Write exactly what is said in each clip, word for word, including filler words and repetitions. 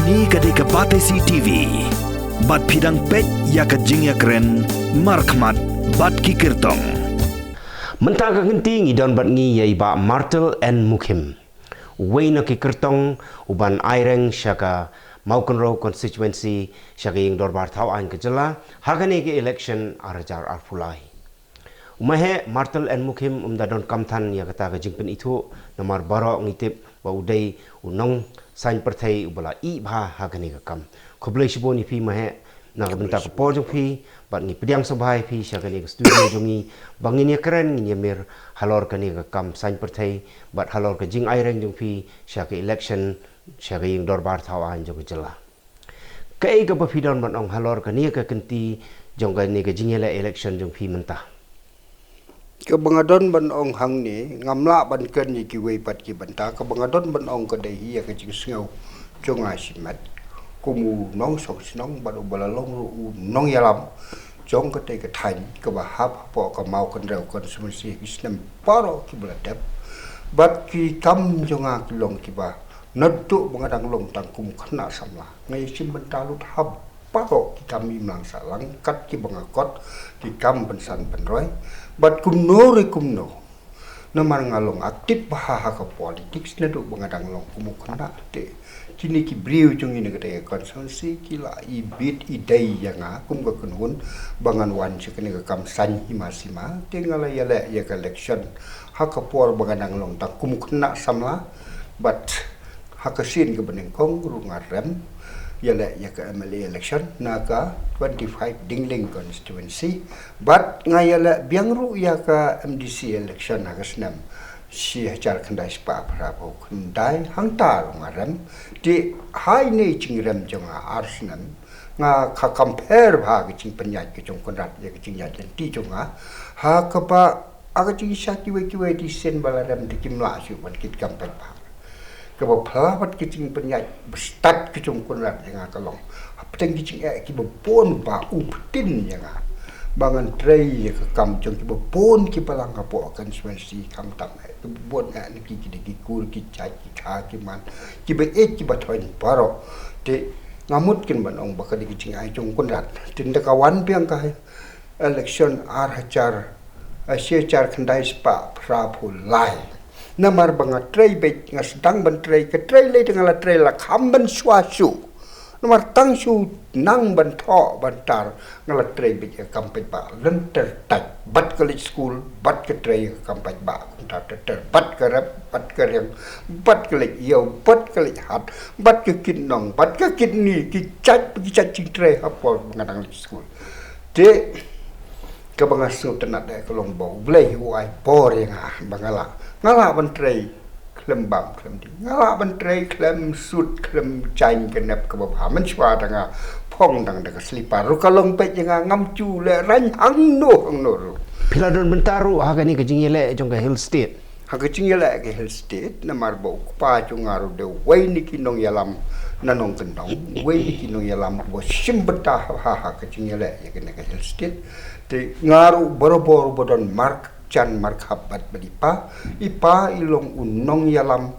Kane ka dei ka Batesi T V. Bad phi dang peit ïa ka jingïakren markhmat bad ki kyrtong. Mynta ka kynti ngi don bad ngi ïa i Bah Martel N Mukhim, uwei na ki kyrtong uban aireng sha ka Mawkynrew constituency, sha ka ïing dorbar thaw aiñ ka jylla ha kane ka election ar hajar arphew lai. U Maheh Martel N Mukhim um da donkam than ïa kata ka jingpynithuh, namar baroh ngi tip ba u dei u nongsaiñ pyrthei uba la ih bha ha kane ka kam. Khublei shibun ïa phi Maheh na ka bynta ka por jong phi, bad ngi pdiang sngewbha ïa phi sha kane ka studio jong ngi ba ngin ïakren, ngin ïamir halor kane ka kam saiñ pyrthei bad halor ka jingaireng jong phi sha ka election sha ka ïing dorbar thaw aiñ jong ka jylla. Kaei kaba phi don ban ong halor kane ka kynti jong kane ka jingïaleh election jong phi mynta? Kaba nga don ban ong hangne, ngam lah ban kren ïa kiwei pat ki bynta. Kaba nga don ban ong ka dei hi ïa ka jingsngew jong nga shimet kum u nongsong shnong bad uba la long ruh u nongïalam jong katei ka thaiñ kaba hap hapoh ka Mawkynrew constituency ki snem baroh kiba la dep. Bad ki kam jong nga ki long kiba naduh ba nga dang long tang kum u khynnah samla, nga ïashim bynta lut ha baroh ki kam imlang sahlang kat kiba nga kot, ki kam pynsan pynroi. Bad kumno re kumno, namar nga long active bha ha ka politics naduh ba nga dang long kum u khynnah te kine ki briew jong ngi na katei ka constituency ki la ibit idei ïa nga kum ka kynhun ba ngan wan sha kane ka kam saiñ hima sima. Te nga la ïaleh ïa ka election ha ka por ba nga dang long tang kum u khynnah samla. Bad ha ka sien kaba nyngkong ruh nga rem ïaleh ïa ka M L A election na ka twenty-five Dingling constituency. Bad nga ïaleh biang ruh ïa ka M D C election ha ka snem shi hajar khyndai spah phra phew khyndai, hangta ruh nga rem. Te ha ine i jingrem jong nga ar snem, nga ka compare bha ka jingpynïaid ka jong Conrad ïa ka jingïaid lynti jong nga. Ha kaba ha ka jingshisha kiwei kiwei te shisien ba la rem te kim lah shuh ban kit kam paidbah. Kaba phylla pat ka jingpynïaid bastad ka jong Conrad ïa nga ka long hapdeng ki jingeh kiba bun ba u pyntin ïa nga ba ngan trei ïa ka kam jong kiba bun kiba lang hapoh ka constituency, khamtam eh kiba bun eh na ki, ki dei ki kur, ki jait, ki kha, ki man, kiba ïeit, kiba thoiñ baroh. Te nga mut kin ban ong ba ka dei ka jingai jong Conrad. Te ynda ka wan biang ka election ar hajar, eh, shi hajar khyndai spah phra phew lai, namar ba nga trei beit, nga sdang ban trei, ka trei lei te nga la trei la kham ban shuwa shuh. Namar tang shu nang ban thoh ban tar, nga la trei beit ïa ka kam paidbah lynter tait, bad ka leit skul, bad ka trei ïa ka kam paidbah kumta ter ter, bad ka rep, bad ka riang, bad ka leit ïew, bad ka leit hat, bad ka kit nong, bad ka kit ni, ki jait, ki jait jingtrei ha por ba nga dang leit skul. Te kaba nga sngewtynnat eh ka long ba U Blei u ai bor ïa nga ba nga lah, nga lah ban trei khlem bam khlem ding, nga lah ban trei khlem suit khlem jaiñ ka nep kaba bha. Mynshuwa da nga phong tang da ka slipar ruh ka long peit ïa nga, ngam ju lehraiñ hangno hangno ruh. Phi la don bynta ruh ha kane ka jingïaleh jong ka Hill State? Ha ka jingïaleh ka Hill State, namar ba u kpa jong nga ruh dei uwei na ki nongïalam na nongkyndong, uwei na ki nongïalam uba shim bynta ha, ha, ha ka jingïaleh ïa kane ka Hill State. Te nga ruh barabor ba don marjan markhap bad bad i pa, i pa i long u nongïalam,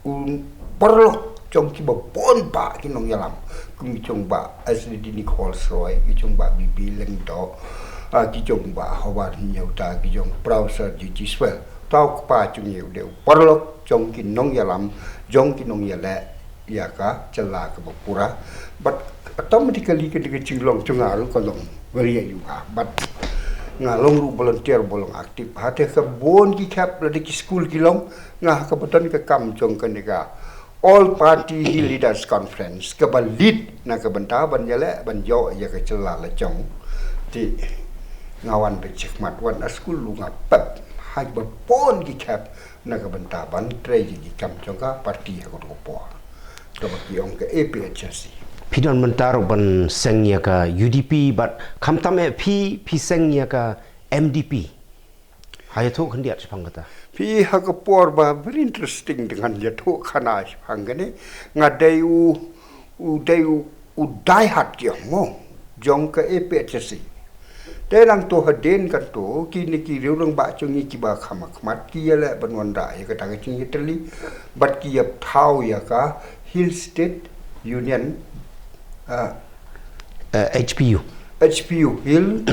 u paralok jong kiba bun bah ki nongïalam, kum ki jong Bah S D D Nichols Roy, ki jong Bah B B Lyngdoh, ah, ki jong Bah Howard Hynñiewta, ki jong Professor G G Swell. Uta u kpa jong ngi u dei u paralok jong ki nongïalam, jong ki nongïaleh ïa ka jylla kaba pura. Bad automatically ka dei ka jinglong jong nga ruh ka long ba ïa ïa bad nga long ruh volunteer ba long active. Hate ka bun ki khep lada ki skul ki long, nga ha kaba don ka kam jong kane ka All Party Hill Leaders Conference kaba lead na ka bynta ban ïaleh ban ïoh ïa ka jylla la jong. Te nga wan beit shakhmat, wan ha skul ruh nga pep ha kaba bun ki khep na ka bynta ban trei ïa ki kam jong ka party ha kato ka por kaba ki ong ka A P H L C. Phi don bynta ruh ban seng ïa ka U D P bad khamtam eh phi, phi seng ïa ka M D P. Ha ïathuh khyndiat shaphang kata. Phi, ha ka por ba very interesting te ngan ïathuh khana shaphang kane. Nga dei u, u dei u, u die hard jong mo, jong ka A P H L C. Te nangto hadien kato kine ki rangbah jong ngi kiba kham khmat ki ïaleh ban wanrah ïa kata ka jingïatylli bad ki ïa thaw ïa ka Hill State Union, uh, uh, H P U, H P U, Hill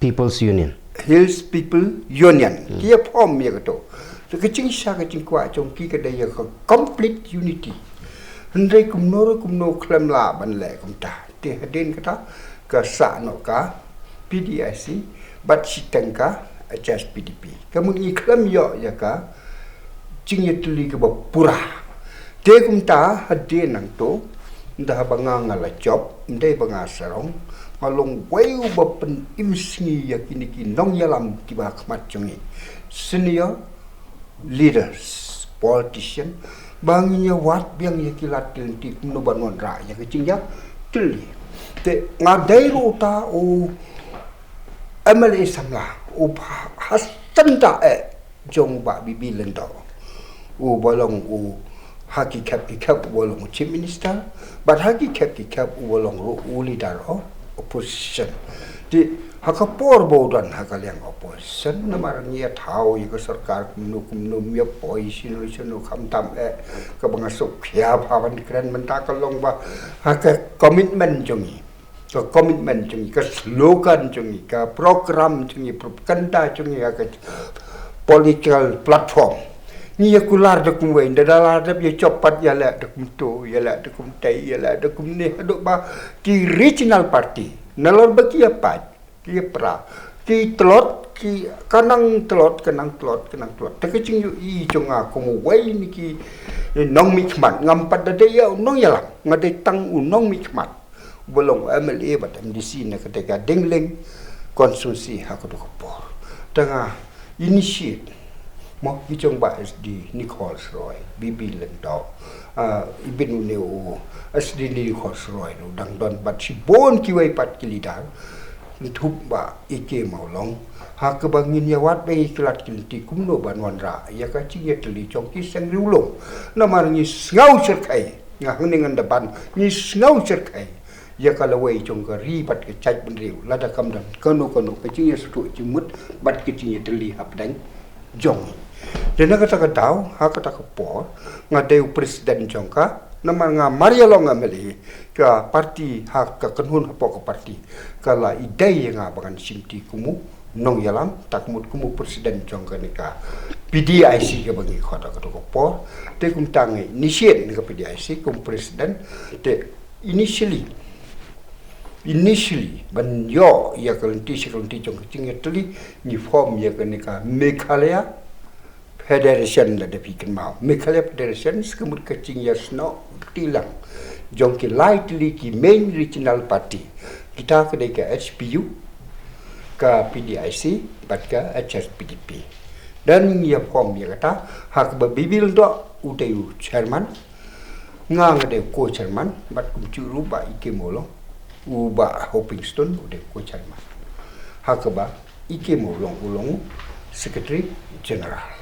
People's Union. Hills People Union. Hmm. Ki ïa form ïa kato. Te ka jingshisha ka jingkwah jong ki ka dei ïa ka complete unity. Hynrei kumno re kumno khlem lah ban leh kumta. Te hadien kata ka sah noh ka P D I C bad shiteng ka H S P D P. Ka mut ngi khlem ïoh ïa ka jingïatylli kaba pura. Te kumta hadien nangto, ynda haba nga nga la jop, ynda ba nga sarong, nga long wei uba pynim sngi ïa kine ki nongïalam kiba ha khmat jong ngi. Senior leaders, politician, ba ngin ïa wad biang ïa ki lad ki lynti kumno ban wanrah ïa ka jingïatylli. Te nga dei ruh uta u M L A samla, u ha senta eh jong u Bah B B Lyngdoh, uba long u ha ki khep ki khep uba long u Chief Minister, bad ha ki khep ki khep uba long ruh u leader of opposition. Te ha ka por ba u don ha ka liang opposition, namar ngi ïa thaw ïa ka sorkar kumno kumno, ym ïa poi shano shano, khamtam eh kaba nga sngewkhia bha ban kren, mynta ka long ba ha ka commitment jong ngi, ka commitment jong ngi, ka slogan jong ngi, ka program jong ngi, propaganda jong ngi, ka political platform. Ngi ïa kular da kumwei, ynda da la dep ïa jop pat ïa leh da kumto, ïa leh da kumtei, ïa leh da kumne, haduh ba ki regional party, nalor ba ki ïa pait, ki ïa pra, ki tlot, ki ka nang tlot, ka nang tlot, ka nang tlot. Te ka jingïohi jong nga kum uwei na ki nongmihkhmat, ngam pat da dei ïa u nongïalam, nga dei tang u nongmihkhmat uba long M L A bad M D C na kata ka Dingling constituency ha kato ka por. Te nga initiate, mo, ki jong Bah S D Nichols Roy, B B Lyngdoh, ah, even une u S D Nichols Roy ruh dang don bad shibun kiwei pat ki leader, nthup Bah E K Mawlong, ha kaba ngin ïa wad biang ïa ki lad ki lynti kumno ban wanrah ïa ka jingïatylli jong ki seng riewlum. Namar ngi sngew shyrkhei, nga hangne ngan da ban, ngi sngew shyrkhei ïa ka lawei jong ka ri bad ka jaitbynriew, lada kam don kano kano ka jingïasngewthuh jingmut bad ka jingïatylli hapdeng jong ngi. Te na kata ka daw, ha kata ka por, nga dei u president jong ka, namar nga mar ïalong M L A, ka party, ha ka kynhun hapoh ka party ka la ïadei ïa nga ba ngan shimti kum u nongïalam, ta ka mut kum u president jong kane ka P D I C kaba ngi khot ha kato ka por. Te kumta nga initiate na ka P D I C kum president. Te initially, initially ban ïoh ïa ka lynti sha ka lynti jong ka jingïatylli, ngi form ïa kane ka Meghalaya Federation, lada phi kynmaw. Meghalaya Federation, ka mut ka jingïasnoh kti lang jong ki lai tylli ki main regional party. Kita ka dei ka H P U, ka P D I C bad ka H S P D P. Te ngi ïa form ïa kata, ha kaba B B Lyngdoh u dei u chairman, nga nga dei u co-chairman, bad kumjuh ruh Bah E K Mawlong, u Bah Hoping Stone u dei u co-chairman. Ha kaba E K Mawlong u long u Secretary General.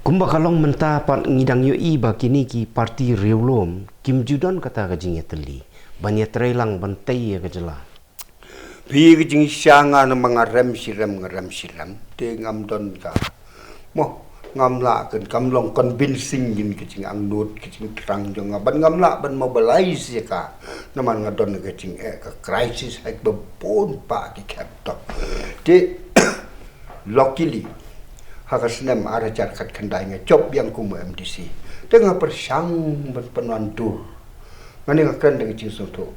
Kumba ka long mynta pat ngi dang ïohi ba kine ki party riewlum kim ju don kata ka jingïatylli ban ïatreilang ban tei ïa ka jylla. Phi, ka jingshisha nga namar nga rem shi rem, nga rem shi rem, te ngam don ka, mo, ngam lah kan, kam long convincing ïa ka jingangnud, ka jingthrang jong nga, bad ngam lah ban mobilize ïa ka. Namar nga don ka jing, eh, ka crisis ha kiba bun pat ki khep. Te luckily, ha ka snem ar hajar khatkhyndai nga jop biang kum u M D C. Te nga pyrshang ban pynwandur. Nga ne nga kren da ka jingsngewthuh,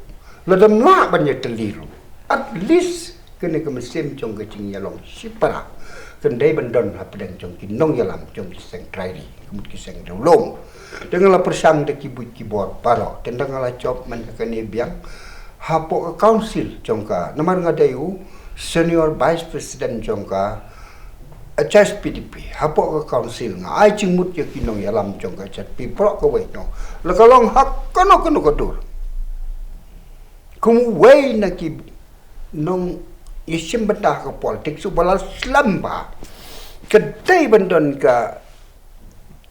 lada ym lah ban ïatylli ruh, at least kane ka mynsiem jong ka jingïalong shipara kan dei ban don hapdeng jong ki nongïalam jong ki seng trai ri, ka mut ki seng riewlum. Te nga la pyrshang da ki buit ki bor baroh, te ynda nga la jop man ka kane biang hapoh ka council jong ka, namar nga dei u senior vice president jong ka H S P D P, hapoh ka council nga ai jingmut ïa ki nongïalam jong ka H S P D P baroh kawei noh, la ka long ha kano kano ka dur. Kum uwei na ki nongïashim bynta ha ka politics uba la slem bha, ka dei ban don ka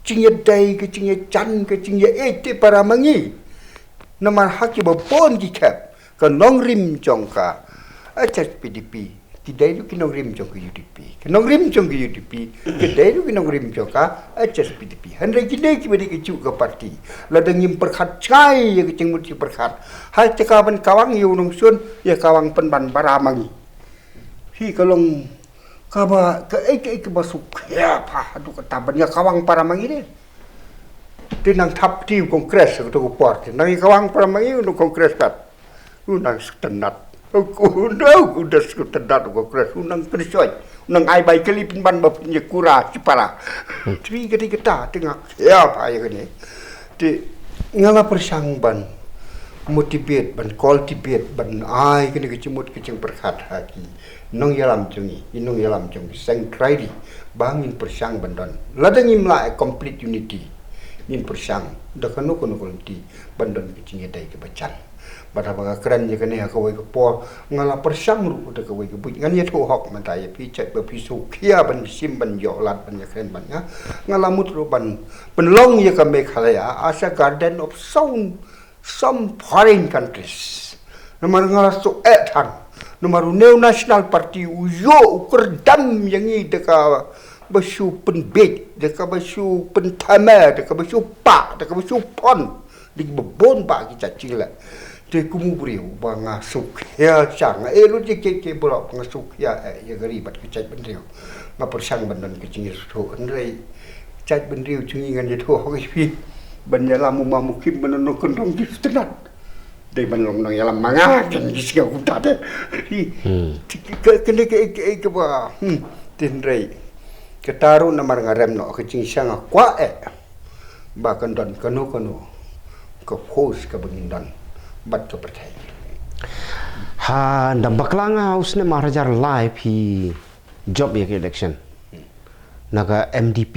jingïadei, ka jingïajan, ka jingïaïeit te para ma ngi. Namar ha kiba bun ki khep ka nongrim jong ka H S P D P Ki dei ruh ki nongrim jong ka U D P. Ki nongrim jong ka U D P, ki dei ruh ki nongrim jong ka H S P D P. Hynrei kine kiba dei ka juh ka parti, lada ngim pyrkhat jngai ïa ka jingmut jingpyrkhat, ha ka jaka ban kawang ïa u nongshun, ïa kawang pynban para ma ngi. Hi ka long kaba, kaei kaei kaba suk ïa pha haduh katta ban ïa kawang para ma ngi de. Te nang thap kti u Congress ha kato ka por, te nang ïa kawang para ma ngi u Congress kat. U nang sngewtynnat. U nang, u da sngewtynnat u Congress, u nang kynshoit, u nang ai bai kali pynban ba pynïakura shipara. Te ka dei kata, te nga ïa pha ïa kane. Te nga la pyrshang ban motivate, ban cultivate, ban ai kane ka jingmut ka jingpyrkhat ha ki nongïalam jong ngi, ki nongïalam jong ngi, seng trai di, ba ngin pyrshang ban don. Lada ngim lah ïa complete unity, ngin pyrshang da kano kano ka lynti ban don ka jingïadei kaba jan. Bad haba nga kren ïa kane ha kawei ka por, nga la pyrshang ruh da kawei ka buit. Ngan ïathuh hok mynta ïa phi, jait ba phi shu khia ban shim, ban ïoh lad, ban ïakren bad nga. Nga la mut ruh ban pynlong ïa ka Meghalaya as a garden of some, some foreign countries. Namar nga la shu eh than, namar une u National Party u ïoh u kyrdam ïa ngi da kaba shu pynbiej, da kaba shu pynthame, da kaba shu pah, da kaba shu pon. Dei ba bun ba ki jait jingleh. Te kum u briew ba nga shu khia sha, nga eh lut ïa kiei kiei baroh, nga shu khia eh ïa ka ri bad ka jaitbynriew. Nga pyrshang ban don ka jingïasukhu, hynrei ka jaitbynriew jong ngi, ngan ïathuh hok ïa phi, ban ïalam u Mama Kim ban don nongkyndong, ki sngewtynnat. Dei ban long nongïalam ma nga, kan ki sngew kumta te. Hi. Hmm. Ka, kane kaei kaei kaba, hmm, te hynrei kata ruh namar nga rem noh ka jingshisha, nga kwah eh ba kan don kano kano ka force kaba ngin don bad ka pyrthei. Ha, da bakla nga ha u snem ar hajar lai phi jop ïa ka election na ka M D P.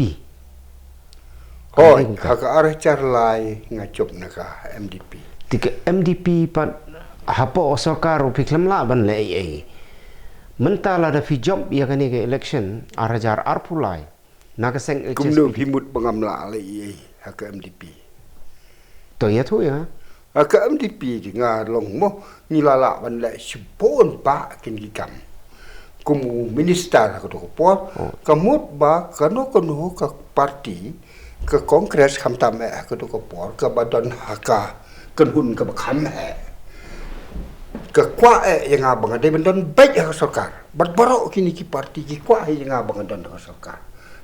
Hooid, ha ka ar hajar lai nga jop na ka M D P. Te ka M D P pat hapoh sorkar ruh phi khlem lah ban leh ei ei. Mynta lada phi jop ïa kane ka election ar hajar arphew lai na ka seng H S P D P. Kumno phi mut ba ngam lah leh ei ei ha ka M D P? To ïathuh ïa nga. Ha ka M D P te nga long mo, ngi la lah ban leh shibun bah kin ki kam. Kum u minister ha kato ka por, oh, ka mut ba kano kano ka party, ka Congress khamtam eh ha kato ka por, kaba don ha ka kynhun kaba kham eh, ka kwah eh ïa nga ba nga dei ban don beit ha ka sorkar. Bad baroh kine ki party ki kwah eh ïa nga ba nga don ha ka sorkar.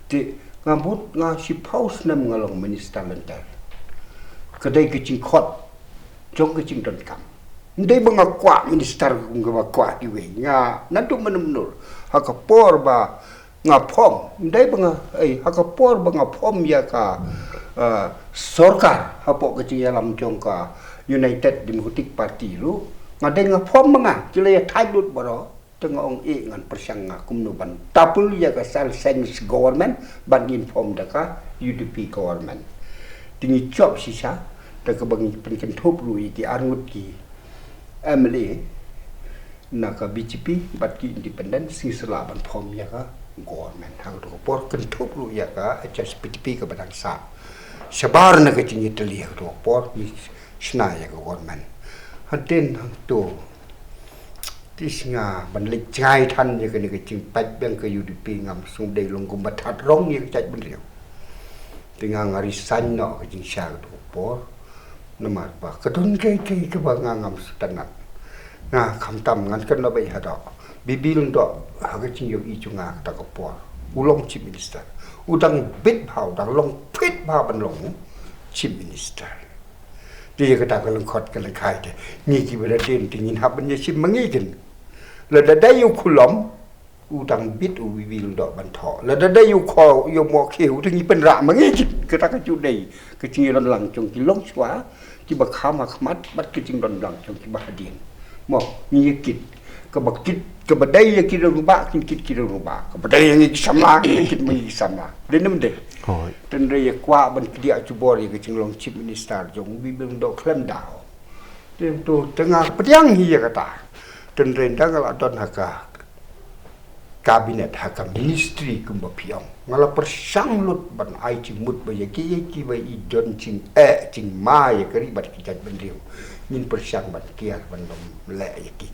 Te nga mut nga shiphew snem nga long minister lynter. Ka dei ka jingkhot jong ka jingdonkam. Ym dei ba nga kwah minister kum kaba kwah kiwei. Nga naduh mynno mynno, ha ka por ba nga form, ym dei ba nga, eh, ha ka por ba nga form ïa ka, eh, sorkar hapoh ka jingïalam jong ka United Democratic Party ruh, nga dei nga form ma nga, ki la ïa thait lut baroh. Te nga ong, eh, ngan pyrshang nga kumno ban tapul ïa ka self-styled government, ban ngin form da ka U D P government. Te ngi jop shisha, da kaba ngi pynkynthup ruh ïa ki arngut ki M L A na ka B J P bad ki independent, ngi sa lah ban form ïa ka government. Ha kato ka por kynthup ruh ïa ka H S P D P kaba dang sah shabar na ka jingïatylli, ha kato ka por ngi shna ïa ka government. Hadien hangto, te shisha ban leit jngai than ïa kane ka jingpait biang ka U D P, ngam sngew dei long kumba that rong ïa ka jaitbynriew. Te nga, nga resign noh ka jingshisha kato ka por. Namar ba ka don kaei kaei kaba nga ngam sngewtynnat. Nga khamtam ngan kynnoh beit haduh Bibi Lyngdoh, ha ka jingïohi jong nga kata ka por, u long chief minister. U dang bit bha, u dang long fit bha ban long chief minister. Te ïa kata ka lyngkhot ka lyngkhai te, ngi kiba da dien te ngin hap ban ïashim ma ngi kin. Lada dei u Khulom, u dang bit u Bibi Lyngdoh ban thoh. Lada dei u Kho, u Mohkhiew, te ngi pynrah ma ngi kin. Kata ka ju dei ka jingïadon lang jong ki longshuwa, kiba kham ha khmat bad ka jingdon lang jong kiba hadien. Mo, ngi ïa kit. Kaba kit, kaba dei ïa ki rangbah kin kit ki rangbah. Kaba dei ïa ngi ki samla kin kit ma ngi ki samla. Dei ne ym dei? Hooid. Te hynrei ïa kwah ban kdiah jubor ïa ka jinglong chief minister jong u Bibi Lyngdoh khlem daw. Te to, te nga pdiang hi ïa kata. Te hynrei ynda nga la don ha ka cabinet, ha ka ministry kumba phi ong, nga la pyrshang lut ban ai jingmut ba ïa ki, ïa kiba i don jingeh jingma ïa ka ri bad ki jaitbynriew, ngin pyrshang ban kiar ban ym leh ïa ki.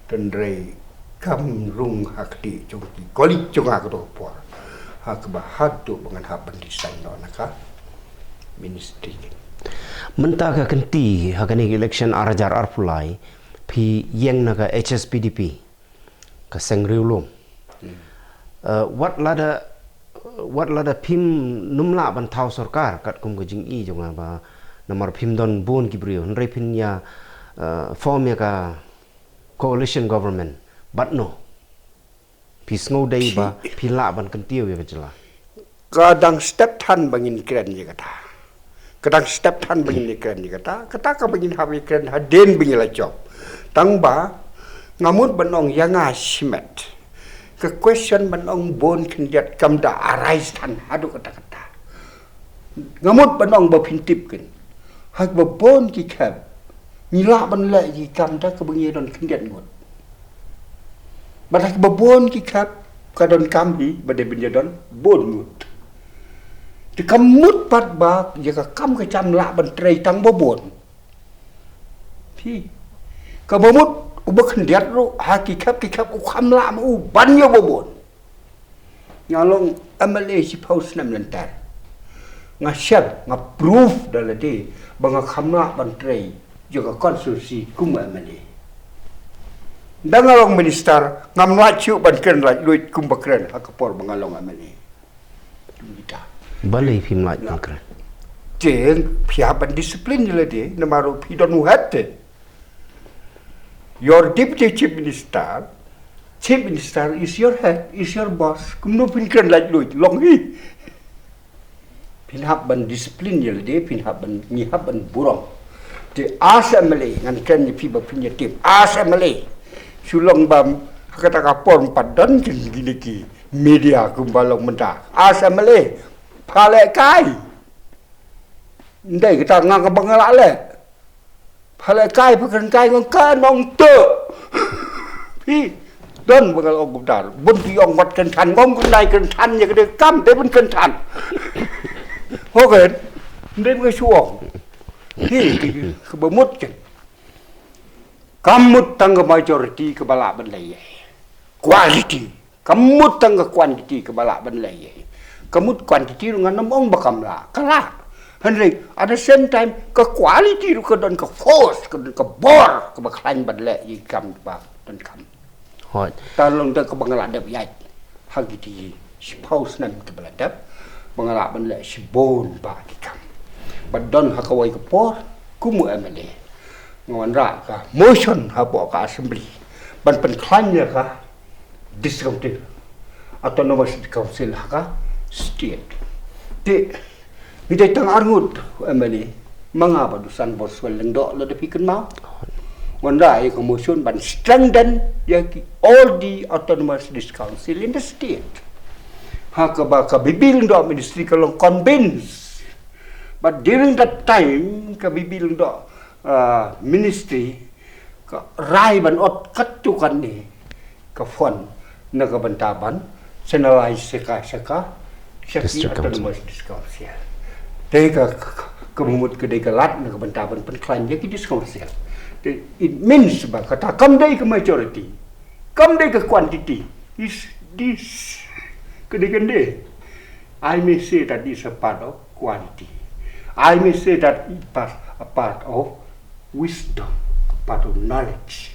Te hynrei Kam rung ha kti jong ki koli jong ha ka dok por. Ha kaba haduh ba ngan hap ban resign noh na ka ministry. Mynta ka kynti ha kane ka election ar hajar arphew lai, phi ïeng na ka H S P D P, ka seng riewlum. Hmm. Eh, wat lada, wat lada phim nym lah ban thaw sorkar katkum ka jingïohi jong nga ba namar phim don bun ki briew, hynrei phin ïa, eh, form ïa ka coalition government. Bad no, phi sngew dei ba phi lah ban kyntiew ïa ka jylla? Ka dang step than ba ngin kren ïa kata. Ka dang step than ba ngin kren ïa kata. Kata kaba ngin hap ïa kren hadien ba ngin la jop. Tang ba nga mut ban ong ïa nga shimet, ka question ban ong bun khyndiat kam da arise than haduh katta katta. Nga mut ban ong ba phin tip keiñ, ha kaba bun ki khep ngi lah ban leh ïa ki kam da kaba ngi don khyndiat ngut. Bad ha kaba bun ki khep ka don kam hi ba dei ban ïa don bun ngut. Te kam mut pat ba ïa ka kam ka jam lah ban trei tang ba bun. Phi, kaba mut uba khyndiat ruh ha ki khep ki khep u kham lah ma u ban ïa ba bun. Nga long M L A shiphew snem lynter. Nga shem, nga proof da lade ba nga kham lah ban trei ïa ka constituency kum M L A. Da nga long minister, ngam lah shuh ban kren laitluid kumba kren ha ka por ba nga long M L A. Balei phim lah ban kren? Te phi hap ban discipline ïa lade, namar ruh phi don u head te. Your deputy chief minister, chief minister is your head, is your boss. Kumno phin kren laitluid, long hi. Phin hap ban discipline ïa lade, phin hap ban, ngi hap ban burom. Te as M L A, ngan kren ïa phi ba phin ïa tip. As M L A, shu long bam ha kata ka por, ym pat don kine ki media kumba long mynta. As M L A, pha leh kai. Ndei kata nga kaba nga lah leh. Pha leh kai, pha kren kai, ngong ka nong te. Phi don ba ka long kumta. Bun ki ong wat kren than, ngong kren dei kren than ïa ka dei kam, dei bun kren than. Ho kren, ndei ba ka shu ong. Phi, ki, ki, kaba mut keiñ. Kam mut tang ka majority kaba lah ban leh ïa. Quality. Kam mut tang ka quantity kaba lah ban leh ïa. Ka mut quantity ruh ngan ym ong ba kam lah. Ka lah. Hynrei at the same time ka quality ruh ka don ka force, ka don ka bor kaba khlaiñ ban leh ïa ki kam ba donkam. Hooid. Tang long da kaba nga la dep ïaid ha kiti shiphew snem kiba la dep, ba nga lah ban leh shibun bha ki kam. Ba don ha kawei ka por kum u M L A, nga wanrah ka motion hapoh ka assembly ban pynkhlaiñ ïa ka District Council, Autonomous District Council ha ka state. Te ngi dei tang arngut u M L A, ma nga bad u San Boswell Lyngdoh, lada phi kynmaw. Wanrah ïa ka motion ban strengthen ïa ki all the Autonomous District Council in the state. Ha kaba ka B B Lyngdoh Ministry ka long convince. But during that time ka B B Lyngdoh, uh, Ministry ka rai ban ot katto katne ka fund na ka bynta ban channelize sha ka, sha ka, sha ki District Council. Autonomous District Council. Te ka, ka, ka mut ka dei ka lad na ka bynta ban pynkhlaiñ ïa ki District Council. Te it means ba kata kam dei ka majority, kam dei ka quantity. Is this, ka dei ka dei. I may say that is a part of quality. I may say that it part, a part of wisdom, a part of knowledge.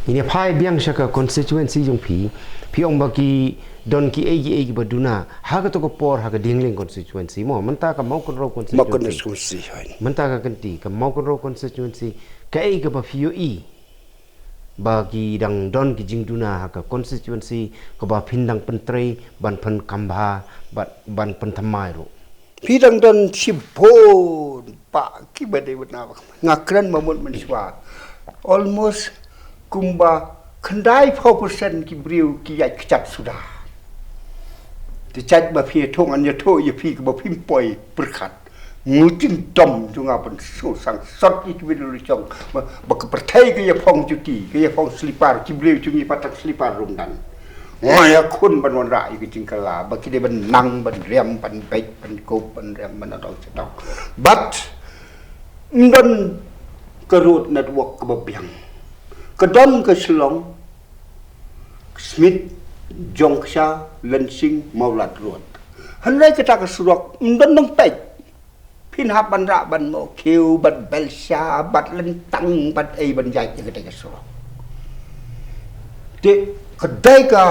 Ngin ïa phai biang sha ka constituency jong phi, phi ong ba ki don kiei kiei kiba duna ha kato ka por ha ka Dienglieng constituency mo, mynta ka Mawkynrew constituency. Mawkynrew constituency, hooid. Mynta ka kynti ka Mawkynrew constituency, kaei kaba phi ïohi ba ki dang don ki jingduna ha ka constituency kaba phin dang pyntrei ban pynkam bha, ban, ban pynthymmai ruh? Phi dang don shibun bha kiba dei bad na, nga kren ma mut mynshuwa. Almost kumba khyndaiphew percent ki briew ki ïaid kjat suda. Te jait ba phi ïathuh ngan ïathuh ïa phi kaba phim poi pyrkhat. Ngu jingdom jong nga ban shu sang sot ïa ki briew la jong ba, ba ka pyrthei ka ïa phong juti, ka ïa phong slipar, ki briew jong ngi pat tang slipar rung dan. Nga ïakhun ban wanrah ïa ka jingkylla ba ki dei ban nang ban riam ban beit ban kup ban riam ban adong shatong. But ym don ka road network kaba biang. Ka don ka Shillong, Smit, Jongksha, Lensing, Mawlad Road. Hynrei kata ka surok, ym don nang peit. Phin hap ban rah ban mo kiew, ban belsha, ban lyntang, ban ei ban jait ïa kata ka surok. Te, ka dei ka,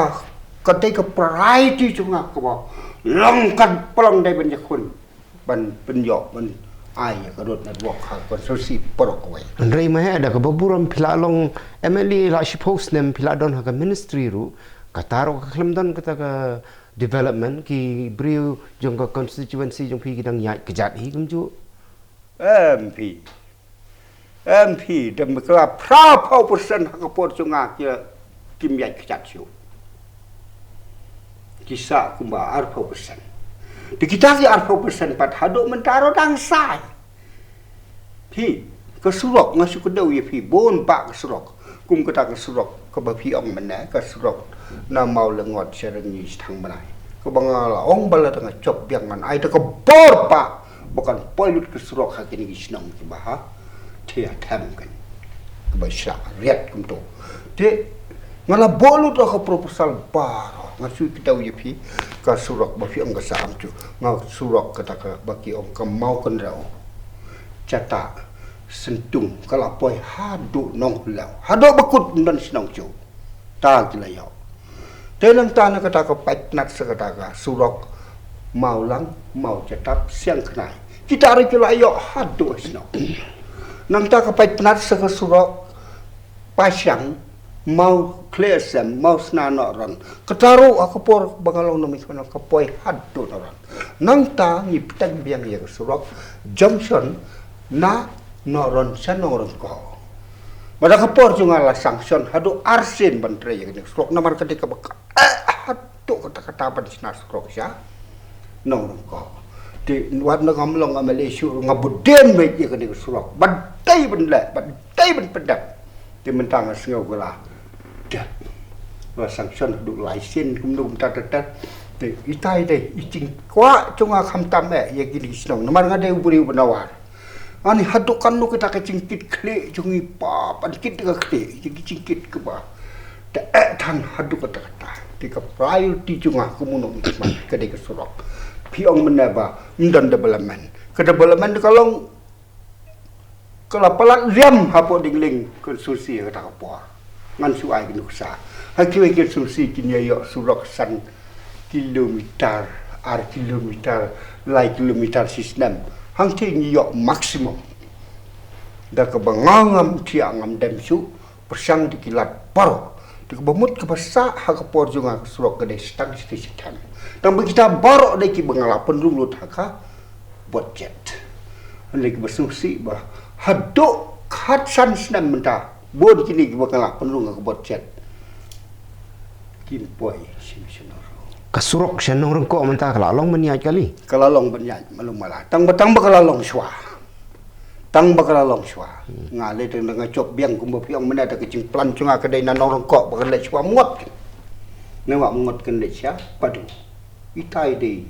ka dei ka priority jong nga kaba long kan pynlong dei ban ïakhun. Ban pynïoh, ban ai ïa ka road network ha constituency baroh kawei. Hynrei ma he da kaba burom phi la long M L A la shiphew snem phi la don ha ka ministry ruh, kata ruh ka khlem don kata ka development, ki briew jong ka constituency jong phi ki dang ïaid kjat hi kumjuh. Em phi. Em phi, da ma ka la phra phew percent ha ka por jong nga ki, kim ïaid kjat shuh. Ki sah kumba arphew percent. Te kita ki arphew percent pat haduh mynta ruh dang sai. Phi, ka surok nga shu kdew ïa phi, bun bah ka surok. Kum kata ka surok kaba phi ong mynne, ka surok na Mawlyngngot sha Ryngi sha Thangmynai. Kaba nga la ong ba lada nga jop biang ngan ai da ka bor bah ba kan poi lut ka surok ha kine ki shnong kiba ha Thia Them kan. Kaba shah riat kumto. Te nga la buh lut ka proposal baroh, nga shu kdew ïa phi, ka surok ba phi ong ka sah amju. Nga surok kata kaba ki ong ka Mawkynrew. Jata, Syntung, ka la poi haduh Nonghlew. Haduh ba kut ym don shnong shuh. Ta ki la ïoh. Te nangta na kata ka paip pnat sa kata ka surok Mawlang, Mawjatap, Siangknai. Kita ruh ki la ïoh haduh shnong. Nangta ka paip pnat sa ka surok Pasiang, Mawkhliehsem, Mawsna Nohron. Kata ruh ha ka por ba nga long nominee ka poi haduh Nohron. Nangta ngi bteng biang ïa ka surok junction na Nohron sha Nongryngkoh. Bad ha ka por jong nga la sanction haduh arsien ban trei ïa kane ka surok namar ka dei kaba ka, eh, haduh katta katta ban shna surok sha Nongryngkoh. Te wat na ngam long M L A shuh nga bud dien beit ïa kane ka surok. Bad dei ban leh, bad dei ban pyndep. Te mynta nga sngew ka la dep. Ba sanction haduh lai sien kumno kumta ter ter. Te itai dei i jingkwah jong nga khamtam eh ïa kine ki shnong. Namar nga dei u briew ba nawar. Ani haduh katno kita ka jingkit khlieh jong ngi, pap, ban kit ka khlieh, jong ki jingkit kaba. Te eh than haduh katta katta. Te ka priority jong nga kum u nongmihkhmat ka dei ka surok. Phi ong mynne ba ym don development. Ka development ka long Ka la palat liam hapoh Dingling constituency ha kata ka por. Ngan shu ai ka nuksa. Ha kiwei ki constituency kin ïa ïoh surok san kilometer, ar kilometer, lai kilometer shi snem. Hangta ngi ïoh maximum. Da kaba nga ngam thiah ngam dem shuh, pyrshang da ki lad baroh. Te kaba mut kaba sah ha ka por jong nga ka surok ka dei shi tang shi tang shi tang. Tang ba kita baroh dei kiba nga la pynrung lut ha ka budget. Hynrei kiba sngewsih ba haduh khatsan snem mynta bun kine kiba nga la pynrung ha ka budget kim poi shisha. Ka surok sha Nongryngkoh mynta ka la long ban ïaid kali? Ka la long ban ïaid malu mala. Tang ba, tang ba ka la long shuwa. Tang ba ka la long shuwa. Nga leh tang da nga jop biang kumba phi ong mynne da ka jingplan jong nga ka dei na Nongryngkoh ba kan leit shuwa Myngwat. Nangta Myngwat kan leit sha Padu. Itai dei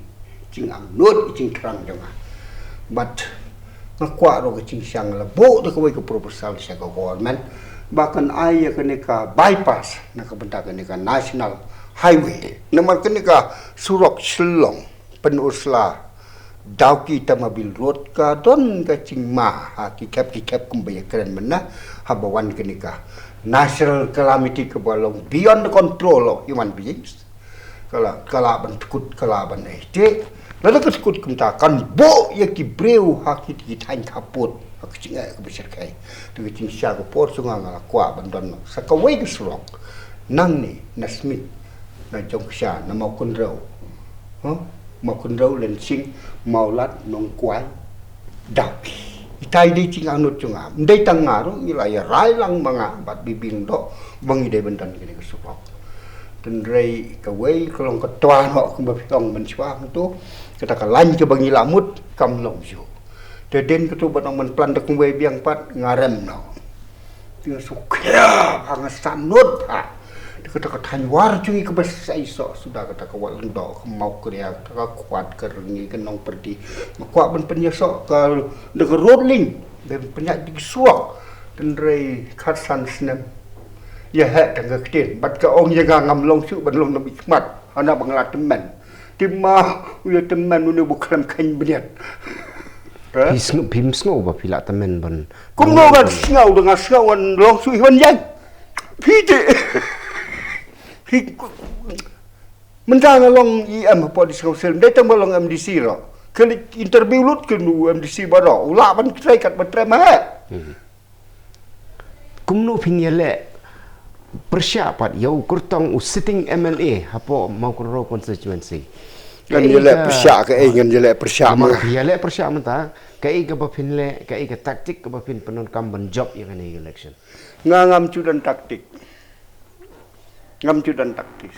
jingangnud, jingthrang jong nga. Bad nga kwah ruh ka jingshang la buh da kawei ka proposal sha ka government ba kan ai ïa kane ka bypass na ka bynta kane ka national highway. Namar kane ka surok Shillong Pynursla Dawki Tamabil Road ka don ka jingma ha ki khep ki khep kumba ïa kren mynne haba wan kane ka natural calamity kaba long beyond the control of human beings. Ka la, ka la ban tkut, ka la ban eh. Te lada ka tkut kumta kan buh ïa ki briew ha ki, ki thaiñ khappud ha ka jingeh kaba shyrkhei. Te ka jingshisha ka por jong nga nga la kwah ban don sa kawei ka surok. Nangne na Smit, na Jongksha, na Mawkynrew. Huh? Mawkynrew, Lensing, Mawlad, Nongkwai, Dawki. Itai dei jingangnud jong nga. Ym dei tang nga ruh, ngi la ïa rai lang ma nga bad Bibi Lyngdoh ba ngi dei ban don kane ka surok. Hynrei kawei ka long ka twa noh kumba phi ong mynshuwa hangto. Kata ka lain kaba ngi la mut kam long shuh. Te dei kato ba nang ban plan da kumwei biang pat nga rem noh. Te nga shu khia bha, nga sahnud bha. Te kata ka thaiñ War jong ngi kaba saisoh suda kata ka Wat Lyngdoh, ka Mawkyrïa, kata ka Khwat, ka Ryngi, ka Nongpyrdi. Nga kwah ban pynïasoh ka da ka road link, ban pynïaid da ki surok. Hynrei khatsan snem Ïa heh tang ka ktien bad ka ong ïa nga ngam long shuh ban long nongmihkhmat. Hana ba nga la tymmen. Te ma u ïa tymmen une u ba khlem kheiñ bniat. Phi sngew, phim sngew ba phi la tymmen ban. Kumno nga sngew da nga sngew ban long shuh hi ban ïeng. Phi te. Phi mynta nga long E M hapoh District Council, dei tang ba long M D C ruh. Ka leit interview lut kin u M D C baroh. U lah ban trei kat ba trei ma heh. Kumno phin ïaleh pyrshah pat ïa u kyrtong u sitting M L A hapoh Mawkynrew constituency? Ngan ïaleh pyrshah kaei, ngan ïaleh pyrshah ma nga. Ïaleh pyrshah mynta kaei kaba phin leh, kaei ka tactic kaba phin pyndonkam ban jop ïa kane election? Nga ngam ju don tactic. Ngam ju don tactic.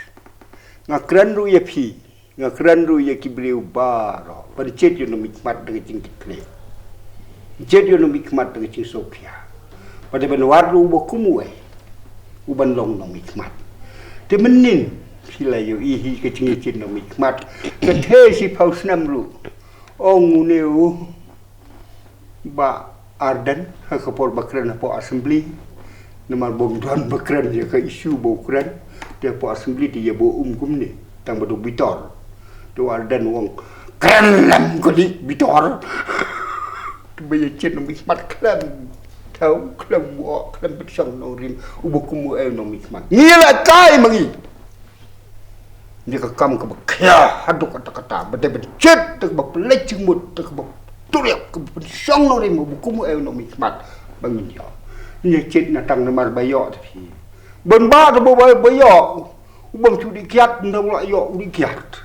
Nga kren ruh ïa phi. Nga kren ruh ïa ki briew baroh ban jied ïa u nongmihkhmat da ka jingkitkhlieh. Jied ïa u nongmihkhmat da ka jingsngewkhia. Bad ban wad ruh uba kum uei uban long nongmihkhmat. Te mynnin phi la ïohi hi ka jingïajied nongmihkhmat. Ka thei shiphew snem ruh ong une u Bah Ardent ha ka por ba kren hapoh Assembly. Namar bym don ba kren ïa ka issue ba u kren. Te hapoh Assembly te ïa ba um kumne tang ba dei u Bitor. Te u Ardent u ong kren lem ko dei Bitor. Te ba ïa jied nongmihkhmat khlem thaw, khlem wad, khlem pynshong nongrim. Uba kum uei u nongmihkhmat, ngi la kai ma ngi. Ngi ka kam kaba khia haduh katta katta, ba dei ban jied, te kaba pynleit jingmut, te kaba turiap, kaba pynshong nongrim, uba kum uei u nongmihkhmat ba ngin ïoh. Ngi jied na tang namar ba ïoh te phi. Ban ba te ba ba ïoh. U bym shu dih kiad, nda u la ïoh u dih kiad.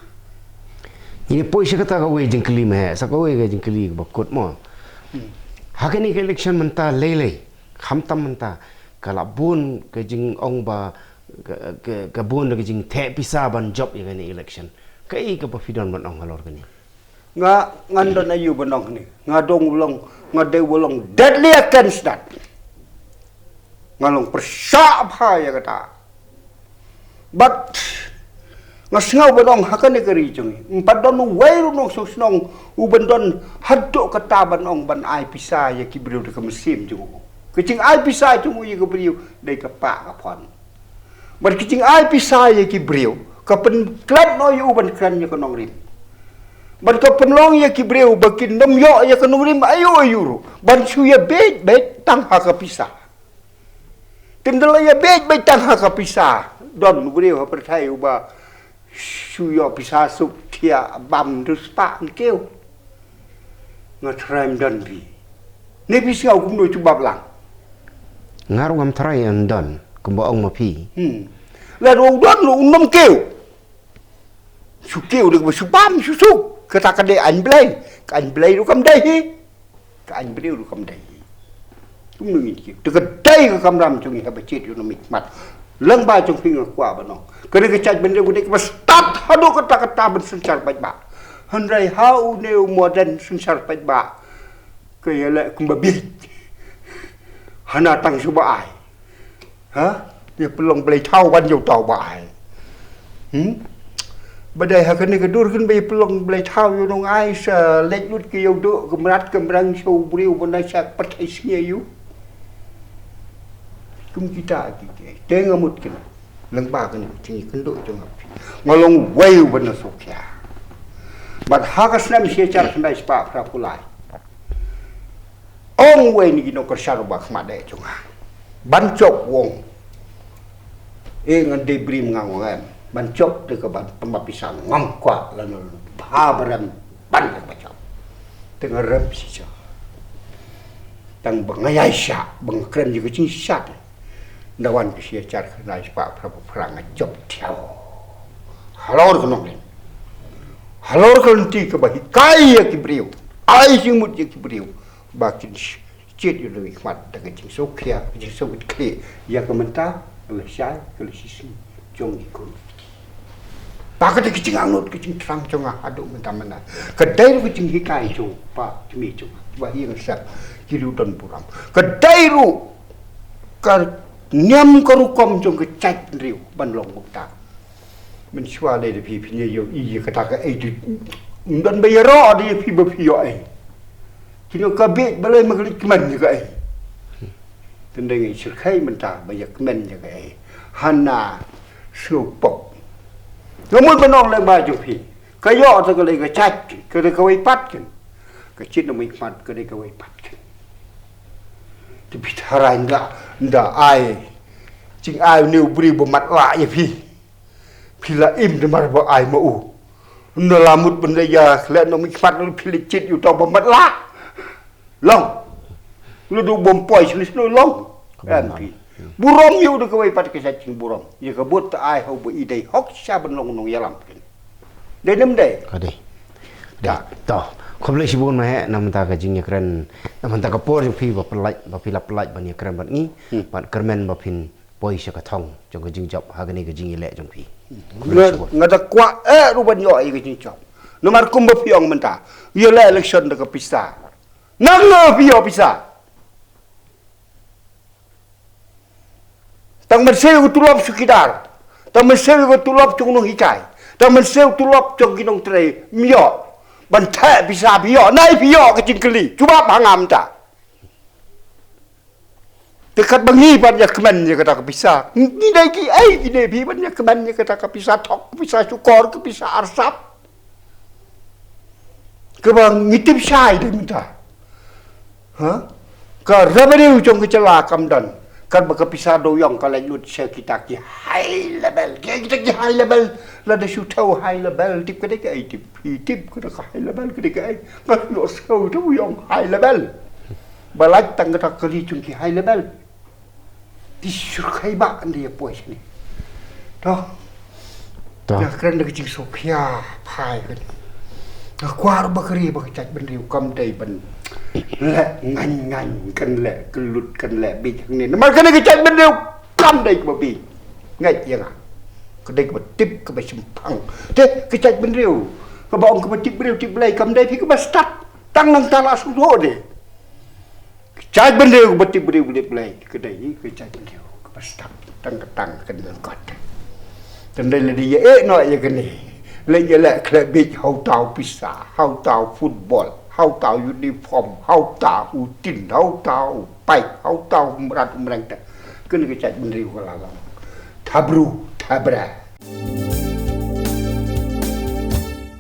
Ngi poi sha kata kawei jingkylli ma heh, sa kawei ka jingkylli kaba kut mo. Ha kane ka election mynta lei lei, khamtam mynta ka la bun ka jingong ba ka, ka, ka bun da ka jingtheh pisa ban jop ïa kane election. Kaei kaba phi don ban ong halor kane? Nga ngan don aïu ban ong kane? Nga dong u long, nga dei u long deadly against that. Nga long pyrshah bha ïa kata. Bad nga sngew ban ong ha kane ka ri jong ngi, ym pat don uwei ruh u nongshong shnong uban don haduh kata ban ong ban ai pisa ïa ki briew da ka mynsiem jong u. Ka jingai pisa jong u ïa ka briew dei ka pah ka phon. Bad ka jingai pisa ïa ki briew ka pynklet noh ïa u ban kren ïa ka nongrim. Bad ka pynlong ïa ki briew ba kin nym ïoh ïa ka nongrim aïu aïu ruh ban shu ïa beit beit tang ha ka pisa. Te ynda la ïa beit beit tang ha ka pisa, don u briew ha pyrthei uba shu ïoh pisa suk thiah bam hynriew spah hynriew. Nga tharai ym don phi. Ne phi sngew kumno, jubab lang. Nga ruh ngam tharai ym don kumba ong ma phi. Hmm. Lada u don ruh un nym kiew. Shu kiew da kaba shu bam shu suk. Kata ka dei aiñ Blei. Ka aiñ Blei ruh kam dei hi. Ka aiñ briew ruh kam dei hi. Kumno ngin kiew? Te ka dei ka kamram jong ngi haba jied ïa u nongmihkhmat. Lyngba jong phi nga kwah ban ong, ka dei ka jaitbynriew ka dei kaba stad haduh katta katta ban synshar paidbah. Hynrei ha une u modern synshar paidbah ka ïaleh kumba bieit. Hana tang shu ba ai. Ha? Ïa pynlong blei thaw ban ïa uta uba ai. Hmm? Ba dei ha kane ka dur kan ba ïa pynlong blei thaw ïa u nong ai, sa leit lut ka ïa u doh ka mrad ka mrang sha u briew ba na sha pyrthei sngi ïa u. Kum kita ki te nga mut kane. Lyngba kane ka jingïakynduh jong nga phi, nga long uwei uba na sngewkhia. Bad ha ka snem shi hajar khyndai spah phra phew lai, ong uwei na ki nongkyrshan uba khmat dei jong nga, ban jop, u ong, eh, ngan dei briew ma nga, u ong, em, ban jop te ka ban pynbha pisa ngam kwah, lano lano bha ba rem ban leh ba jop. Te nga rem shisha. Tang ba nga ïaishah ba nga kren ïa ka jingshisha te. Nda wan ka shi hajar khyndai spah phra phew phra nga jop thiaw. Halor ka nongrim, halor ka lynti kaba hikai ïa ki briew, ai jingmut ïa ki briew ba kin sh-, jied ïa u nongmihkhmat da ka jingsngewkhia, ka jingsngewkitkhlieh ïa ka mynta ka lashai ka lashisngi jong ki khun. Ba ka dei ka jingangnud ka jingthrang jong nga haduh mynta mynta. Ka dei ruh ka jinghikai jong u pa jong me jong nga, ba ïa nga sep ki riew don burom. Ka dei ruh ka niam ka rukom jong ka jaitbynriew ban long kumta. Mynshuwa lei da phi phin ïohi ïa kata kaei, ym don ba ïaroh da ïa phi ba phi ïoh ei. Kino ka bieit balei ma ka leit kmen ïa kaei. Tang dei ngi syrkhei mynta ba ïa kmen ïa kaei. Hana sngewpop. Nga mut ban ong lem ba jong phi. Ka ïoh te ka dei ka jait, ka dei kawei pat kan. Ka jit na mynkhmat ka dei kawei pat kan. Te phi tharai nda, nda ai. Jingai une u briew ba matlah ïa phi. Phi la im te mar ba ai ma u. Nda la mut ban da ïa leh na mynkhmat phi la jit ïa uta ba matlah. Long. Lada u bym poi shlei shlei long. Em phi. Burom ïa u da kawei pat ka jait jingburom. Ïa ka bud te ai ha u ba i dei hok sha ban long nongïalam phin. Dei ne ym dei? Ka dei. Da. To. Khublei shibun ma heh na mynta ka jingïakren. Na mynta ka por jong phi ba pynlait, ba phi la pynlait ban ïakren bad ngi. Bad kyrmen ba phin poi sha ka thong jong ka jingjop ha kane ka jingïaleh jong phi. Khublei shibun. Nga da kwah eh ruh ban ïoh ïa ka jingjop. Namar kumba phi ong mynta. Ïaleh election da ka pisa. Nang nga phi ïoh pisa. Tang mynsiem ka tulop chowkidar. Tang mynsiem ka tulop jong nonghikai. Tang mynsiem tulop jong ki nongtrei. Ym ïoh. Ban theh pisa phi ïoh. Nai phi ïoh ka jingkylli. Jubab ha nga mynta. Te katba ngi ban ïa kmen ïa kata ka pisa. Ngi dei kiei ki dei phi ban ïa kmen ïa kata ka pisa thok, ka pisa shukor, ka pisa arsap. Kaba ngi tip shai dei mynta. Ha? Ka revenue jong ka jylla kam don. Katba ka pisa dewïong ka leit lut sha kita ki high level. Ki kita ki high level. Lada shu thew high level tip ka dei kaei tip. Phi tip kata ka high level ka dei kaei. Nga shu ïohsngew dewïong high level. Ba lait tang kata ka kali jong ki high level. Ki syrkhei ba ynda ïa poi shane. To. To. Nga kren da ka jingsngewkhia phai kane. Nga kwah ruh ba kri ba ka jaitbynriew kam dei ban leh ngain ngain kan leh kyllut kan leh bieit hangne. Namar kane ka jaitbynriew kam dei kaba bieit. Ngeit ïa nga. Ka dei kaba tip kaba shemphang. Te ka jaitbynriew kaba ong kaba tip briew tip Blei kam dei phi kaba stad. Tang nangta la sngewthuh de. Ka jaitbynriew kaba tip briew tip Blei ka dei ka jaitbynriew kaba stad tang ka tang ka lyngkot. Tang dei lada ïa eh noh ïa kane. Leit ïa leh khleh bieit ha uta u pisa, ha uta u football, ha uta u uniform, ha uta u tin, ha uta u paip, ha uta u mrad u mreng te. Kane ka jaitbynriew ka la long. Thabru, thabra.